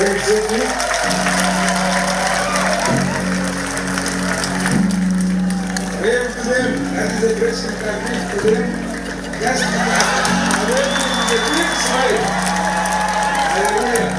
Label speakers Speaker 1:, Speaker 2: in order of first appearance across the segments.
Speaker 1: Wave gently. Wave to them. That is the best you can give to them. Just a wave with a big smile. Hallelujah.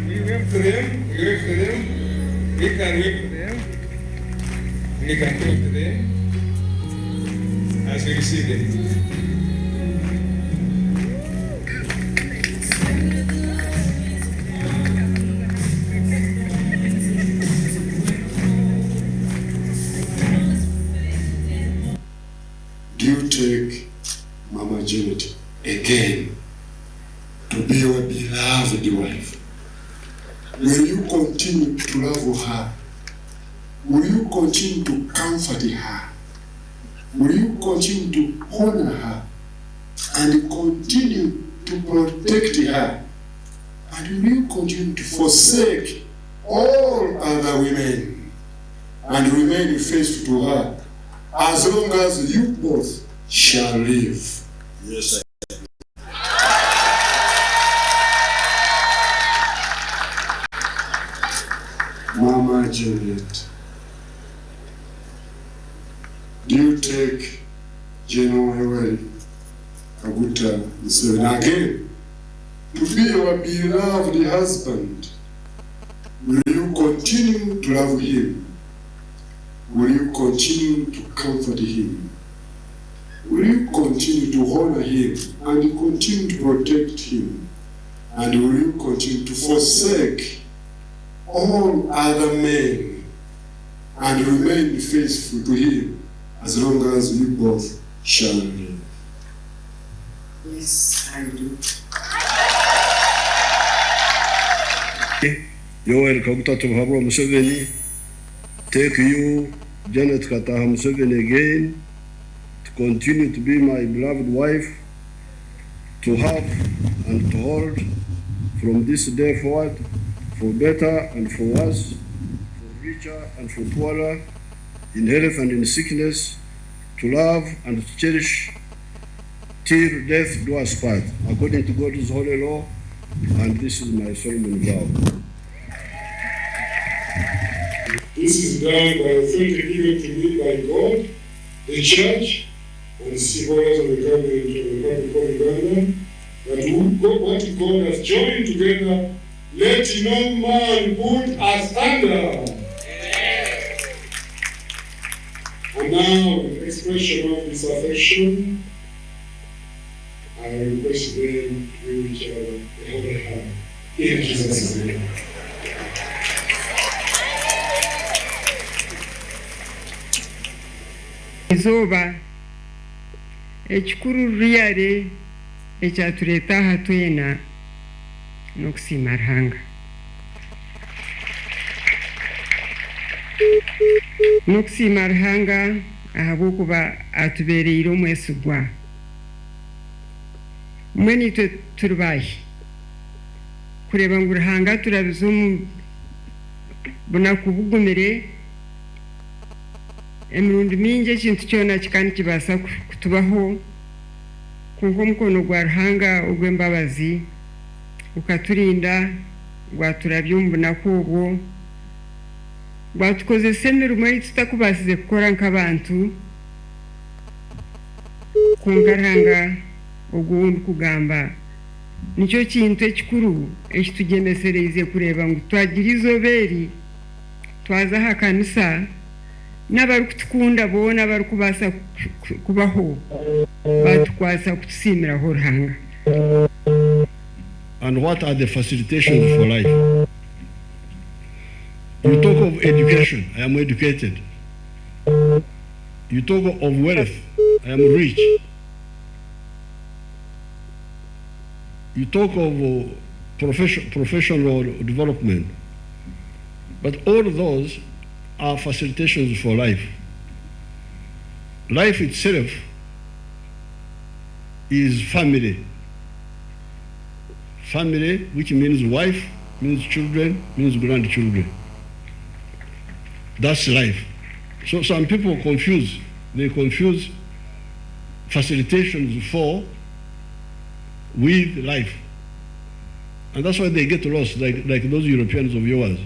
Speaker 1: We wave to them, we wave to them, we can wave to them, and we can talk to them as we receive them.
Speaker 2: Do you take Mama Janet again to be your beloved wife? Will you continue to love her? Will you continue to comfort her? Will you continue to honor her and continue to protect her? And will you continue to forsake all other women and remain faithful to her as long as you both shall live?
Speaker 3: Yes, I
Speaker 2: Mama Janet, do you take General Yoweri Kaguta Museveni again to be your beloved husband? Will you continue to love him? Will you continue to comfort him? Will you continue to honor him and continue to protect him? And will you continue to forsake all other men and remain faithful to him as long as you both shall live?
Speaker 4: Yes, I do.
Speaker 3: Yoweri Kaguta Tibuhaburwa Museveni, take you, Janet Kataaha Museveni again, to continue to be my beloved wife, to have and to hold from this day forward, for better and for worse, for richer and for poorer, in health and in sickness, to love and to cherish till death do us part, according to God's holy law, and this is my solemn vow.
Speaker 2: This is done by authority given to me by God, the Church, and civil laws of the government of the Republic of Uganda, that what God has joined together, let no man put asunder. And now, in expression of this affection, I request them to give each other a holy hug. In Jesus' name.
Speaker 5: Eizooba ekikuru really ekyatureeta aha twena n'okusiima Ruhanga. N'okusiima Ruhanga ahabw'okuba atubeereire omwesigwa. Mbwenu itwe turi baahi kureeba ngu Ruhanga aturabize omu bunaku bugumire? Emirundi mingi ekintu kyona kikaba nikibaasa kutubaho, kwonka omukono gwa Ruhanga ogw'embabazi gukaturinda gwaturabya omu bunaku obwo, gwatukozesa emirimo ei tutakubaasize kukora nk'abantu. Kwonka Ruhanga ogwo ou ndikugamba nikyo kintu ekikuru ekitugyemesereize kureeba ngu twagira eizooba eri twaza aha kanisa n'abarikutukunda boona abarikubaasa kubaho. Baatukwatsa kutusiimiraho Ruhanga.
Speaker 3: And what are the facilitations for life? You talk of education, I am educated. You talk of wealth, I am rich. You talk of professional development. But all those are facilitations for life. Life itself is family. Family, which means wife, means children, means grandchildren. That's life. So some people confuse, they confuse facilitations for with life. And that's why they get lost, like those Europeans of yours.